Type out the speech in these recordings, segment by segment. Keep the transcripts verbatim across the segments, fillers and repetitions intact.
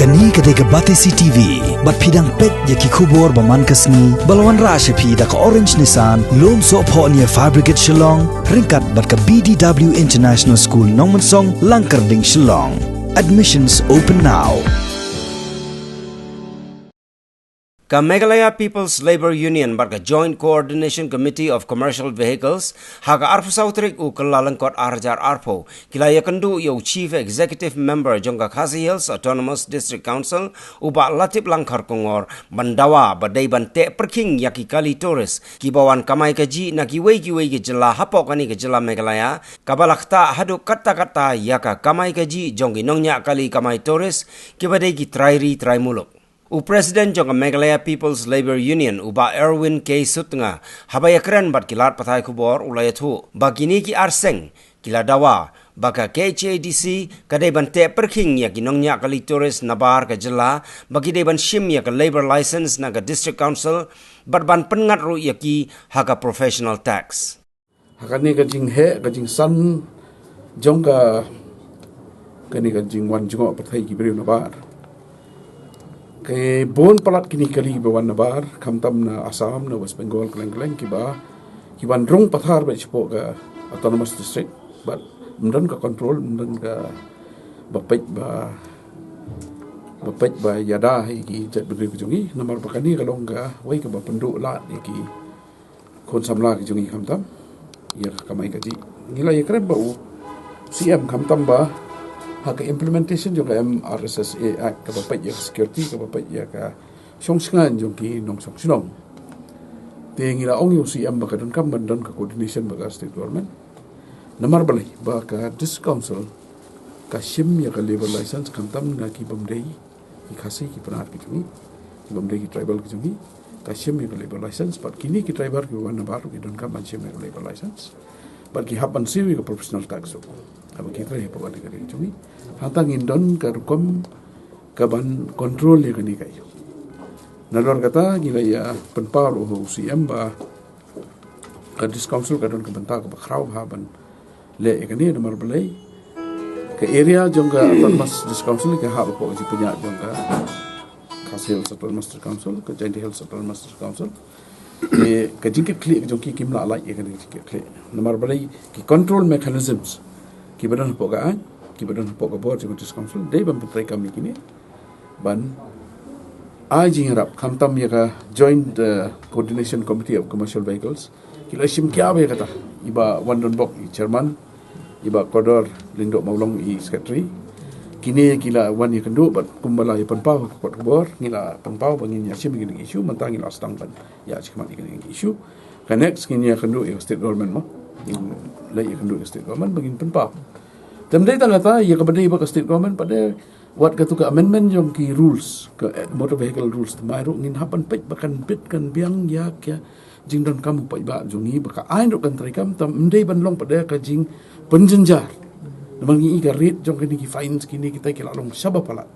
Kane ka dei ka Batesi T V, bad phi dang peit ïa ki khubor ba man ka sngi, ba la wanrah sha phi da ka Orange Nissan, Lumsohphoh near Fire Brigade Shillong, ryngkat bad ka B D W International School Nongmensong, Langkyrding, Shillong. Admissions open now. Ka Meghalaya People's Labour Union bad ka Joint Coordination Committee of Commercial Vehicles, ha ka arphew saw tarik u Kyllalyngkot ar hajar arphew, ki la ïakynduh ïa u Chief Executive Member jong ka Khasi Hills Autonomous District Council, u Bah Latiplang Kharkongor, ban dawa ba dei ban teh pyrkhing ïa ki kali tourist kiba wan kamai kajih na kiwei kiwei ki jylla hapoh kane ka jylla Meghalaya, kaba la ktah haduh katta katta ïa ka kamai kajih jong ki nongñiah kali kamai tourist kiba dei ki trai ri trai muluk. U President jong ka Meghalaya People's Labour Union, u Bah Erwin K Sutnga, haba ïakren bad ki lad pathai khubor, u la ïathuh ba kine ki ar seng ki la dawa ba ka K H A D C ka dei ban teh pyrkhing ïa ki nongñiah kali tourist nabar ka jylla, ba ki dei ban shim ïa ka labour license na ka District Council, bad ban pynngat ruh ïa ki ha ka professional tax. Ha kane ka jingheh, ka jingsan jong ka, kane ka jingwan jngoh pyrthei ki briew nabar, ki bun palat kine ki kali ba wan nabar, khamtam na Assam, na West Bengal, kylleng kylleng, kiba, ki wan rung pathar bad shapoh ka Autonomous District, bad ym don ka control, ym don ka, ba peit ba, ba peit ba ïada ha ki jaitbynriew ki jong ngi, namar ba kane ka long kawei kaba pynduh lad ïa ki khun samla ki jong ngi khamtam ïa ka kamai kajih. Ngi la ïakren bad u C M khamtam ba ha ka implementation jong ka M R S S A Act, kaba peit ïa ka security, kaba peit ïa ka shong shngaiñ jong ki nongshong shnong. Te ngi la ong ïa u C M ba ka donkam ban don ka coordination bad ka state government. Namar balei ba ka District Council ka shim ïa ka labour license khamtam na ki bym dei ki Khasi, ki Pnar ki jong ngi, ki bym dei ki tribal ki jong ngi, ka shim ïa ka labour license, bad kine ki tribal kiba wan nabar ki donkam ban shim ïa ka labour license, bad ki hap ban siew ïa ka professional tax ruh haba ki trei hapoh kane ka ri ka jong ngi. Hangta ngin don ka rukom kaban control ïa kane ka issue. Nalor kata ngi la ïa pynpaw ruh ha u C M ba ka District Council ka don ka bynta kaba khraw ha ban leh ïa kane, namar balei ka area jong ka Autonomous District Council ka hap hapoh ka jingpynïaid jong ka Khasi Hills Autonomous District Council, ka Jaintia Hills Autonomous District Council. Te ka jingkitkhlieh ka jong ki, kim lah lait ïa kane ka jingkitkhlieh. Namar balei ki control mechanisms kiba don hapoh ka aiñ, kiba don hapoh ka bor jong ka District Council, dei ban pyntreikam ïa kine, ban ai jingïarap khamtam ïa ka Joint, eh, Coordination Committee of Commercial Vehicles. Ki la shim kiaw ïa kata, i Bah Wandonbok i chairman, i Bah Kordor Lyngdoh Mawlong i secretary. Kine ki la wan ïakynduh bad kumba la ïa pynpaw ha ka kot khubor, ngi la pynpaw ba ngin ïa shim ïa kine ki issue, mynta ngi la sdang ban ïa shim ïa kine ki issue. Ka next ngin ïakynduh ïa ka state government mo. Ngin la ïakynduh ïa ka state government ba ngin pynpaw. Te ym dei tang kata, ïa kaba dei bad ka state government pat de, wat katu ka amendment jong ki rules, ka, eh, motor vehicle rules, thymmai ruh ngin hap ban peit ba kan bit kan biang ïa ka jingdonkam u paidbah jong ngi, ba ka aiñ ruh kan treikam, te ym dei ban long pat de ka jingpynjynjar. Namar ngi i ka rate jong kine ki fines kine kita ki la long shaba palat.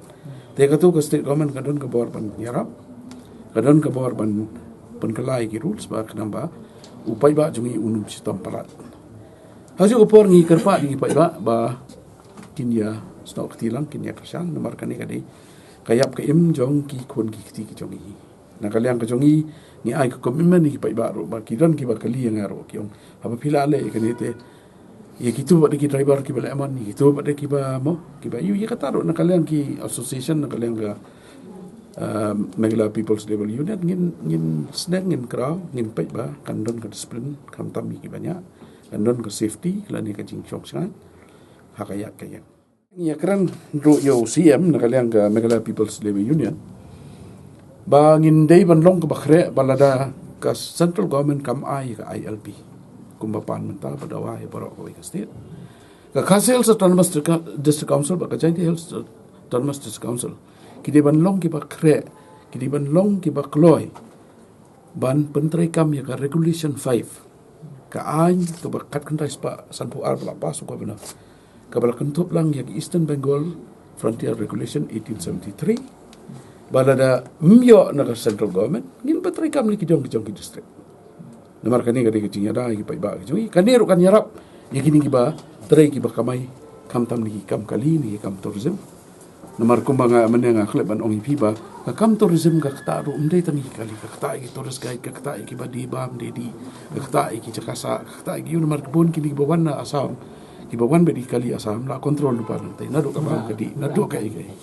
Te katu ka state government ka don ka bor ban ïarap, ka don ka bor ban pynkylla ïa ki rules ba khnang ba u paidbah jong ngi un ym shitom palat. Ha kajuh ka por ngi kyrpad ïa ki paidbah ba kin ïa snoh kti lang, kin ïa kyrshan, namar kane ka dei ka ïap ka im jong ki khun ki kti ki jong ngi. Na ka liang ka jong ngi, ngi ai ka commitment ïa ki paidbah ruh ba ki don kiba kylli ïa nga ruh, ki ong, haba phi la leh ïa kane te, ïa kito pat de ki driver kiba lehmon, ïa kito pat de kiba mo, kiba ïoh ïa kata ruh na ka liang ki association, na ka liang ka, ah, Meghalaya People's Labour Union, ngin, ngin sneng, ngin kraw, ngin peit ba kan don ka discipline khamtam ïa ki bniah, kan don ka safety lane ka jingshong shngaiñ ha ka ïaid ka ïeng. Ngi ïakren ruh ïa u C M na ka liang ka Meghalaya People's Labour Union ba ngin dei ban long kaba khreh ba lada ka central government kam ai ka I L P kumba pan mynta ba dawa ïa baroh kawei ka state, ka Khasi Hills Autonomous District Council bad ka Jaintia Hills Autonomous District Council ki dei ban long kiba khreh, ki dei ban long kiba kloi ban pyntreikam ïa ka Regulation five, ka aiñ kaba khatkhyndai spah sanphew ar ba la pass u Governor, kaba la kynthup lang ïa ka Eastern Bengal Frontier Regulation eighteen seventy-three, ba lada ym ïoh na ka central government, ngin pyntreikam lei ki jong ki jong ki district. Namar kane ka dei ka jingïada ïa ki paidbah ki jong ngi, kane ruh kan ïarap ïa kine kiba trei kiba kamai, khamtam na ki kam kali, na ki kam tourism. Namar kumba nga mynne nga khlem ban ong ïa phi ba ka kam tourism ka ktah ruh ym dei tang ïa ki kali, ka ktah ïa ki tourist guide, ka ktah ïa kiba die bam die dih, ka ktah ïa ki jaka sah, ka ktah ïa ki, namar ki bun kine kiba wan na Assam, kiba wan bad ïa ki kali Assam la control lypa nangta, naduh ka bam ka dih, naduh ka ei ka ei.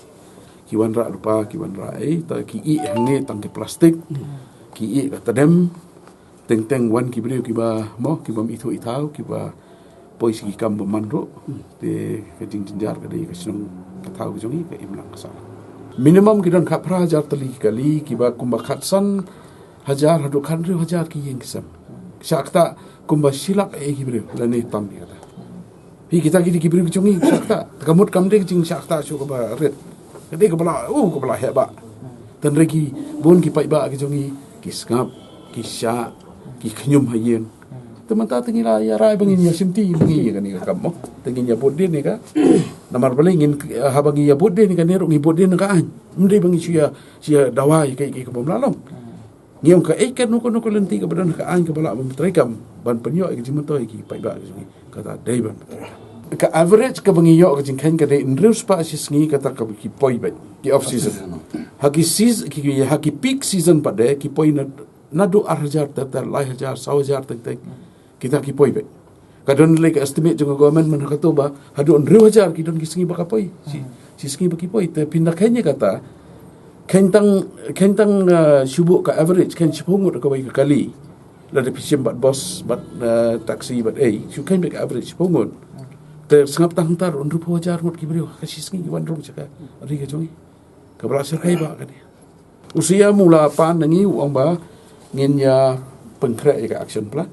Ki wanrah lypa, ki wanrah ei, ta ki ïeh hangne tang ki plastik, ki ïeh ka tdem, teng teng wan ki briew kiba mo, kiba ym ithuh ithaw, kiba poi sha ki kam bymman ruh. Te ka jingjynjar ka dei ka shnong ka thaw ka jong ngi ka imlang ka sahlang. Minimum ki don khatphra hajar tylli ki kali, kiba kumba khatsan hajar haduh khathynriew hajar ki ïing ki sem. Shah ktah kumba shi lak eh ki briew lane tam ïa kata. Hi kita ki dei ki briew ki jong ngi shah ktah. Te ka mut kam dei ka jingshah ktah shuh kaba rit. Ka dei kaba la, uh, kaba la heh bah. Tang re ki bun ki paidbah ki jong ngi, ki sngap, ki shah, ki khñium ha ïing. Te mynta te ngi la ïa rai ba ngin ïa shimti ba ngi ïa kane ka kam mo. Te ngin ïa bud dien ïa ka. Namar balei ngin, eh, haba ngi ïa bud dien ïa kane ruh ngi bud dien ïa ka aiñ. Ym dei ba ngi shu ïa, shu ïa dawa ïa kaei kaei kaba ym lah long. Ngi ong kaei kano kano ka lynti kaba don ha ka aiñ kaba lah ban trei kam ban pynïoh ïa ka jingmyntoi ïa ki paidbah ki jong ngi. Kata dei ban pyntrei. Ka average kaba ngi ïoh ka jingkheiñ ka dei hynriew spah shi sngi kata kaba ki poi beit ki off season. Ha ki seas-, ki, ha ki peak season pat de ki poi na, naduh ar hajar ter ter, lai hajar, saw hajar teng teng. Kita ki poi beit. Ka don lei ka estimate jong ka government man ha kato ba haduh hynriew hajar ki don ki sngi ba ka poi. Shi, shi sngi ba ki poi. Te phin da kheiñ ïa kata, kheiñ tang, kheiñ tang, uh, shu buh ka average, kheiñ shiphew ngut kawei ka kali. Lada phi shim bad bus, bad, uh, taxi, bad ei, shu kheiñ beit ka average shiphew ngut. Te sngap tang hangta ruh hynriewphew hajar ngut ki briew ha ka shi sngi ki wan rung sha ka ri ka jong ngi. Kaba la shyrkhei bah kane. U C M u la pan na ngi u ong ba ngin ïa pynkhreh ïa ka action plan.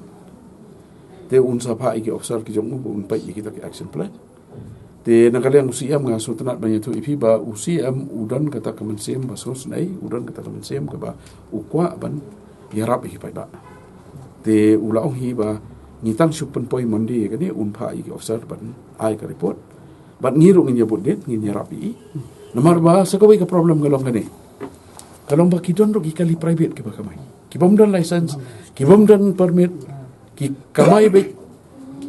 Te un sa phah ïa ki officer ki jong u ba un peit ïa kita ki action plan. Te na ka liang u C M nga sngewtynnat ban ïathuh ïa phi ba u C M u don kata ka mynsiem ba sngewsynei, u don kata ka mynsiem kaba u kwah ban ïarap ïa ki paidbah. Te u la ong hi ba ngi tang shu pynpoi Monday ïa kane, un phah ïa ki officer ban ai ka report. Bad ngi ruh ngin ïa bud dien, ngin ïarap ïa i. Namar ba sa kawei ka problem ka long kane. Ka long ba ki don ruh ki kali private kiba kamai. Ki bym don license, ki bym don permit, ki kamai beit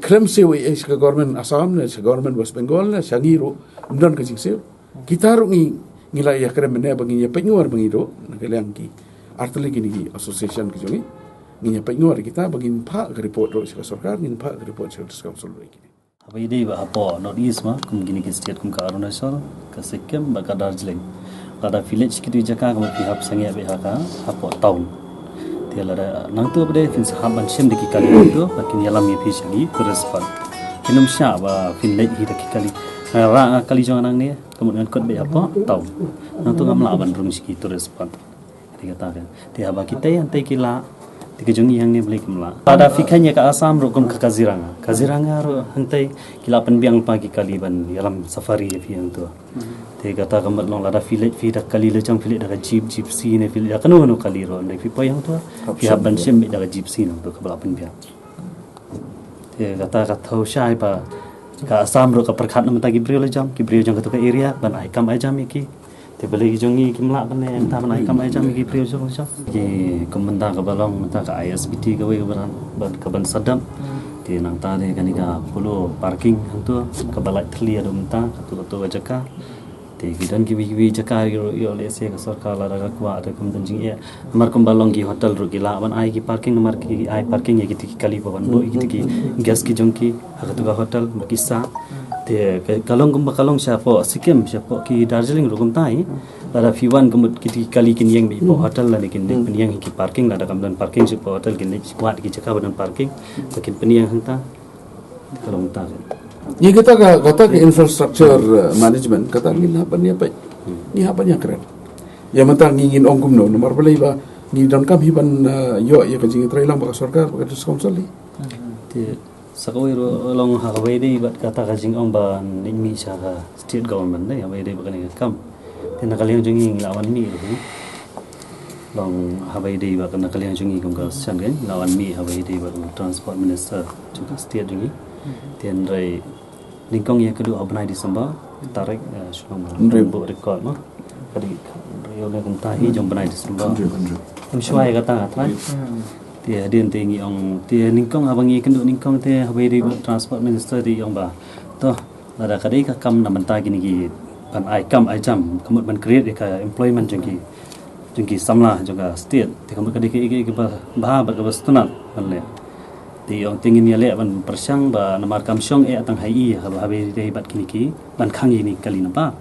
khlem siew ei ei sha ka government Assam ne sha ka government West Bengal ne sha ngi ruh ym don ka jingsiew. Kita ruh ngi, ngi la ïa kren mynne ba ngin ïa peit ngor ba ngi ruh na ka liang ki artylli kine ki association ki jong ngi. Ngin ïa peit ngor kita ba ngin phah ka report ruh sha ka sorkar, ngin phah ka report sha ka district council ruh ïa kine. Haba ïadei bad hapoh North East ma, kum kine ki state kum ka Arunachal, ka Sikkim bad ka Darjeeling. Lada phi leit sha kito ki jaka kumba phi hap sangeh beit ha ka, hapoh town. Te lada nangto pat de phin sa hap ban shim da ki kali nangto, ba kin ïalam ïa phi sha ki tourist spot. Kin ym shah ba phin leit hi da ki kali. Nga rah nga kali jong nga nangne, ka mut ngan kut beit hapoh town. Nangto ngam lah ban rung sha ki tourist spot. Te kata ka. Te haba kita hangtei ki lah. Te ka jong ngi hangne balei kim lah. Lada phi kheiñ ïa ka Assam ruh kum ka Kaziranga. Kaziranga ruh hangtei ki lah pynbiang lypa ki kali ban ïalam safari ïa phi hangto. Te kata ka mut long lada phi leit phi da kali lajong, phi leit da ka jeep, jeepcy ne phi leit da kano kano kali ruh. Hynrei phi poi hangto, phi hap ban shim beit da ka jeepcy nangto kaba lah pynbiang. Te kata ka thaw shai ba ka Assam ruh ka pyrkhat na bynta ki briew lajong, ki briew jong kato ka area, ban ai kam ai jam ïa ki. Te balei ki jong ngi kim lah ban ai, nangta ban ai kam ai jam ïa ki briew jong lajong. Ki kum bynta kaba long bynta ka I S B T kawei kaba ban, ban, ka ban sa dap. Te nangta de kane ka Polo parking hangto, kaba lait thylli haduh mynta, kato kato ka jaka. Te ki don kiwei kiwei jaka ïoh, ïoh lehse ka sorkar lada ka kwah te kam don jingeh. Namar kumba long ki hotel ruh ki lah ban ai ki parking, namar ki ai parking ïa kita ki kali ba wan buh ïa kita ki guest ki jong ki ha kato ka hotel ba ki sah. Te ka, ka long kumba ka long shapoh Sikkim, shapoh ki Darjeeling ruh kumta hi. Lada phi wan ka mut kita ki kali kin ïeng beit hapoh hotel lane kin leit pynïeng ha ki parking, lada kam don parking shapoh hotel kin leit wad ki jaka ba don parking ba kin pynïeng hangta. Ka long ta ka. Ïa kata ka, kata ka infrastructure, uh, management, kata ngi hap ban ïa peit. Ngi hap ban ïa kren. Ïa mynta ngi ngin ong kumno, namar balei ba ngi donkam hi ban, uh, ïoh ïa ka jingïatreilang bad ka sorkar, bad ka district council hi. Te sa kawei ruh long ha kaba ïadei bad kata ka jingong ba ngin mih sha ka state government de, ha kaba ïadei bad kane ka kam. Te na ka liang jong ngi ngi la wan mih ruh. Long ha kaba ïadei bad na ka liang jong ngi kum ka shan ka ngi la wan mih ha kaba ïadei bad u transport minister jong ka state jong ngi. Te hynrei nyngkong ïa ka duh ha u bnai December, tarik, eh, shu long ba. Hynrei buh record mo. Ka dei hynrei ïa u kumta hi jong u bnai December. Hynrei, hynrei. Ym shuwa ïa kata nga trai. Te hadien te ngi ong te nyngkong haba ngi kynduh nyngkong te ha kaba ïadei bad transport minister te ong ba. To Lada ka dei ka kam na bynta kine ki ban ai kam ai jam, ka mut ban create ïa ka employment jong ki, jong ki samla jong ka state. Te ka mut ka dei ka, ka, ka ba, ba, ba, ka ba stunat ban leh. Te ong te ngin ïa leh ban pyrshang ba namar kam shong eh tang ha i, ha ba, ha ba dei bad kine ki, ban khang ïa kine ki kali na bar.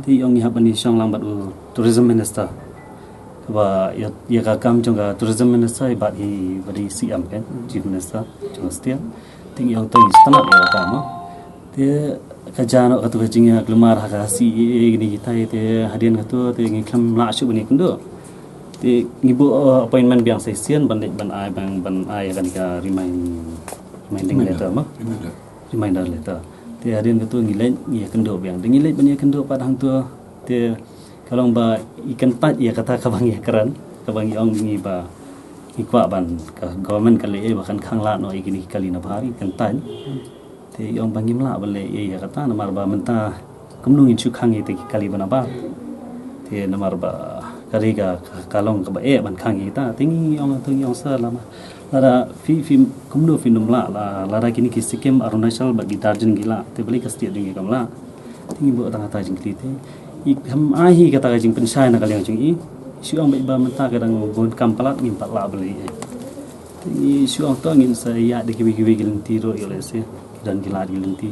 Te ong ngi hap ban ïa shong lang bad u tourism minister. Kaba ïa, ïa ka kam jong ka tourism minister bad hi bad hi C M kan, chief minister jong ka state. Te ngi ong to ngi stunat ïa ka kam. Te ka ja noh katu ka jingïakhun mar ha ka C A A kine kita te hadien katu te ngi khlem lah shuh ban ïakynduh. Te ngi buh uh, appointment biang sa shisien ban leit ban ai ban, ban ai kane ka remind, reminding letter mo. Reminder letter. Te hadien katu ngi leit ngi ïakynduh biang. Te ngi leit ban ïakynduh pat hangtu te ka long ba i kyntait ïa kata kaba ngi ïakren, kaba ngi ong ngi ba ngi kwah ban ka government ka leh ei ba kan khang lad noh ïa kine ki kali na bar, i kyntait. Te i ong ba ngim lah ban leh ei ïa kata namar ba mynta kumno ngin shu khang ïa kita ki kali ba na bar. Te namar ba ka dei ka, ka, ka long kaba eh ban khang ïa kita. Te ngi ong, te ngi ong sa lama. Lada phi, phi kumno phin ym lah, la, lada kine ki Sikkim, Arunachal bad ki Darjeeling ki lah, te balei ka state jong ngi kam lah. Te ngi buh tang kata ka jingkylli te. I kam ai hi kata ka jingpynshai na ka liang jong i. Shu ong beit ba mynta ka dang bun kam palat ngim pat lah balei. Te ngi shu ong to ngin sa ïaid da kiwei kiwei ki lynti ruh ïoh lehse ki don ki lad ki lynti.